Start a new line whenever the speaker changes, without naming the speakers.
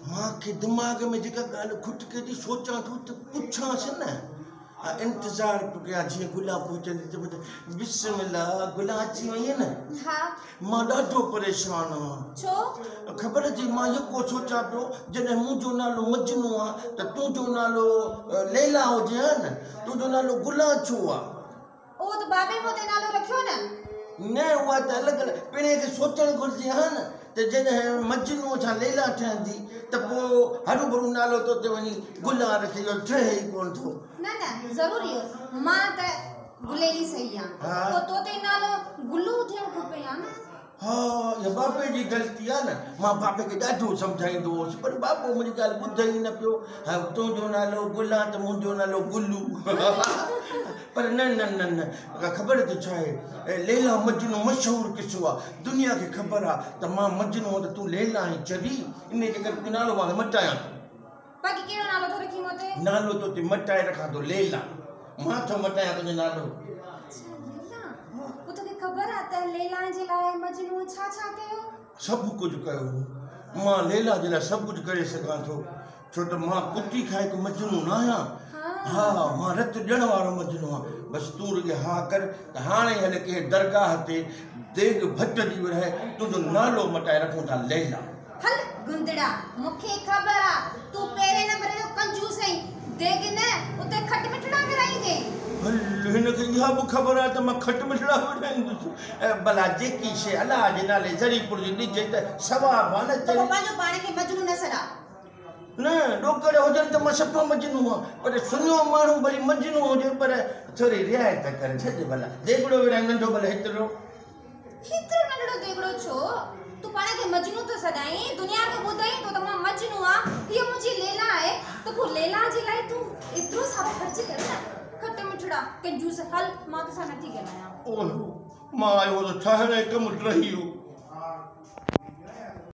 مان کي دماغ ۾ جيڪا ڳالهه کٽڪي ٿي سوچان ٿو ته پڇانس نه. ها انتظار پيو ڪيان جيئن گلان پهچندي ته بسم الله گلان اچي وئين نه.
ها.
مان ڏاڍو پريشان آهيان.
ڇو؟
خبر اٿئي مان يڪو سوچان پيو جڏهن منهنجو نالو مجنون آ ته تنهنجو نالو ليلا هجي ها نه، تنهنجو نالو گلان ڇو آ؟
اهو ته بابي مون تي نالو رکيو نه.
نه اها ته الڳ ڳالهه، پهرين کي سوچڻ گهرجي ها نه ته جڏهن مجنون سان ليلا ٺهندي ته پوء هروڀرو نالو تو تي وڃي گلان رکي اهو ٺهي ئي ڪونه ٿو.
نه نه ضرور اهو مان ته گليلي صحيح آن پوء تو تي نالو گلو ٿيڻ کپي ها نه.
ها اها بابي جي غلطي آ نه، مان بابي کي ڏاڍو سمجهائيندو هوس پر بابو منهنجي ڳالهه ٻڌي ئي نه پيو. ها تنهنجو نالو گلان ته منهنجو نالو گلو. پر نه نه نه نه خبر اٿئي ڇا آهي ليلا مجنون مشهور قصو آ، دنيا کي خبر آ ته مان مجنون آهيان ته تون ليلا آهين چري، انهي جي ڪري تنهنجو نالو مان مٽايان ٿو.
باقي ڪهڙو نالو ٿو رکين مون تي؟
نالو تو تي مٽائي رکان ٿو ليلا. مان ٿو مٽايان تنهنجو نالو.
اڇا ليلا. پوء توکي خبر آ ته ليلا جي لاء مجنون ڇا ڇا ڪيو؟
سڀ ڪجهه ڪيو. مان ليلا جي لاء سڀ ڪجهه ڪري سگهان ٿو. ڇو ته مان ڪتي کائي ڪو مجنون نه آهيان. ها مان رت ڏيڻ وارو مجنون آهيان. بس تون رڳي ها ڪر ته هاڻي ئي هلي ڪنهن درگاهه تي ديڳ ڀٽ جي ورهائي تنهنجو نالو مٽائي رکون ٿا ليلا.
هل گندڙا، مون کي خبر آ تون پهرين نمبر جو ڪنجوس آهين، ديڳ نه اتي کٽ مٺڙا ورهائيندين.
هل هن کي اها به خبر آ ته مان کٽ مٺڙا ورهائيندس. ڀلا جيڪي شيء الله جي نالي ذري پرزي ڏجي ته ثواب آ نه.
ته پوء پنهنجو پاڻ کي مجنون نه سڏاء.
نه ڏوڪڙ هجن ته مان صفا مجنون آهيان، پر سڃو ماڻهو ڀلي مجنون هجي پر ٿوري رعايت ڪر ڇڏ ڀلا. ديڳڙو ورهائي ننڍو ڀلا هيترو.
هيترو ننڍڙو ديڳڙو ڇو؟ تون پاڻ کي مجنون ٿو سڏائين، دنيا کي ٻڌائين ٿو ته مان مجنون آهيان، هيء منهنجي ليلا آهي، ته پوء ليلا جي لاء تون ايترو سارو خرچ ڪر نه. کٽ مٺڙا، ڪنجوس، هل مان توسان نٿي ڳالهايان.
اوهو، مان آيو هوس ٺاهڻ ۽ ڪم ڊهي ويو.